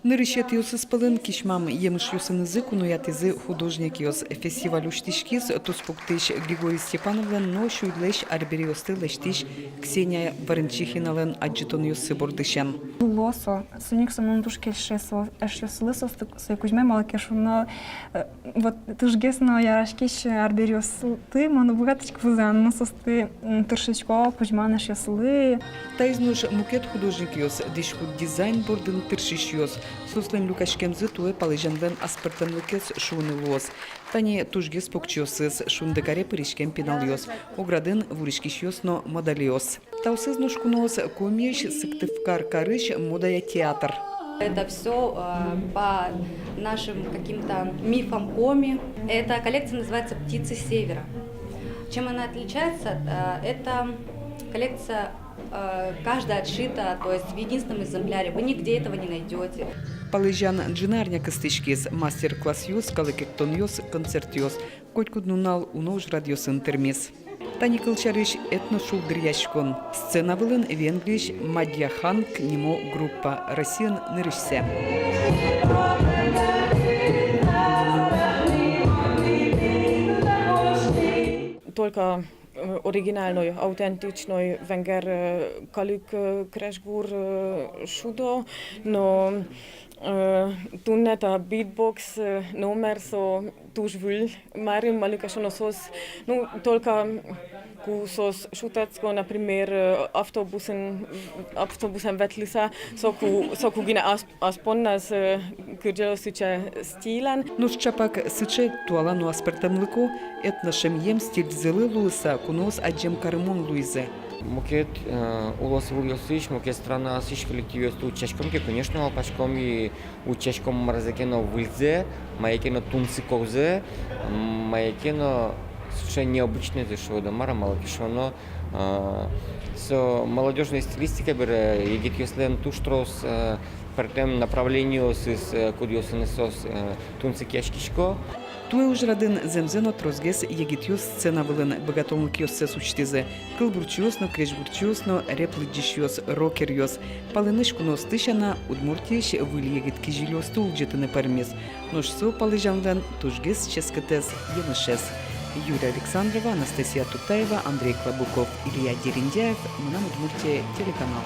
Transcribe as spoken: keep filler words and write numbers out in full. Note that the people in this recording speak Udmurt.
Нырысетӥосыз пӧлын кисьмам емышъёсынызы куноятӥзы художникъёс. Фестиваль усьтӥськиз туспуктӥсь Григорий Степановлэн но Сюйлэсь арбериосты лэсьтӥсь Ксения Варенчихиналэн адӟытонъёссы бордысен. Луо со, соин ик со мыным туж кельше, со эшъёслы, соосты, сое кузьмай, малы ке шуоно, э, вот тужгес но яраськись арбериосты мон уг быгатӥськы вузаны, но соосты, м, тыршисько кузьманы эшъёслы. Таиз нош мукет художникъёс дӥськут дизайн бордын тыршисьёс. Соослэн люкаськемзы туэ палэзянлэн аспӧртэмлыкез шуыны луоз. Тани тужгес покчиосыз, «Шундыкаре» пыриськем пиналъёс, «Оградын» вуриськисьёс но модельёс. Таосыз нош куноос Комиысь Сыктывкар карысь модая театр. Это всё, э, по нашим каким-то мифам Коми. Эта коллекция называется «Птицы Севера». Чем она отличается? Э, это коллекция, э, каждая отшита, то есть в единственном экземпляре. Вы нигде этого не найдёте. Палэзян ӝыны арня кыстӥськиз: мастер-классъёс, калык эктонъёс, концертъёс. Котькуд нунал уно ужрадъёсын тырмиз. Тани, кылсярысь, этношулдыръяськон. Сцена вылын Венгриысь «Мадья Ханг» нимо группа, Россиын нырысьсэ. Только, э, оригинальной, аутентичной венгер, э, калык, э, крезьгур, э, шудо, но, э, туннэ та битбокс, э, номер со туж выль марым, малы ке шуоно соос, ну, только ку соос шутэтско, например, э, автобусын, автобусэн ветлыса, соку, соку гинэ ас-, ас понназ, э, кырӟало сыӵе стилен. Нош чапак сыӵе туала но аспӧртэмлыко, этношемъем стильзылы луыса, куноос адӟем карымон луизы. Мукет, э, улосвылъёсысь, мукет странаосысь коллективъёсты утчаськом ке, конечно, малпаськом и утчаськом мар ке но выльзэ, мае ке но тунсыкозэ, м, мае ке но сыӵе необычнойзэ, шуод-а, мар-а, малы ке шуоно, а, со молодёжной стилистика бере, э, егитъёслэн туж трос, э, пӧртэм направлениосыз, э, кудъёсыныз соос, э, тунсыкъяськисько. Туэ ужрадын зэмзэ но тросгес егитъёс сцена вылын быгатонлыкъёссэс усьтӥзы. Кылбурчиос но, крезьгурчиос но, рэп лыдӟисьёс, рокеръёс. Палэнысь куноосты сяна, Удмуртиысь выль егит кизилиосты улӟытыны пӧрмиз. Нош со палэзянлэн тужгес ческытэз, емышез. Юлия Александрова, Анастасия Тутаева, Андрей Клабуков, Илья Дерендяев, «Мынам Удмуртие» телеканал.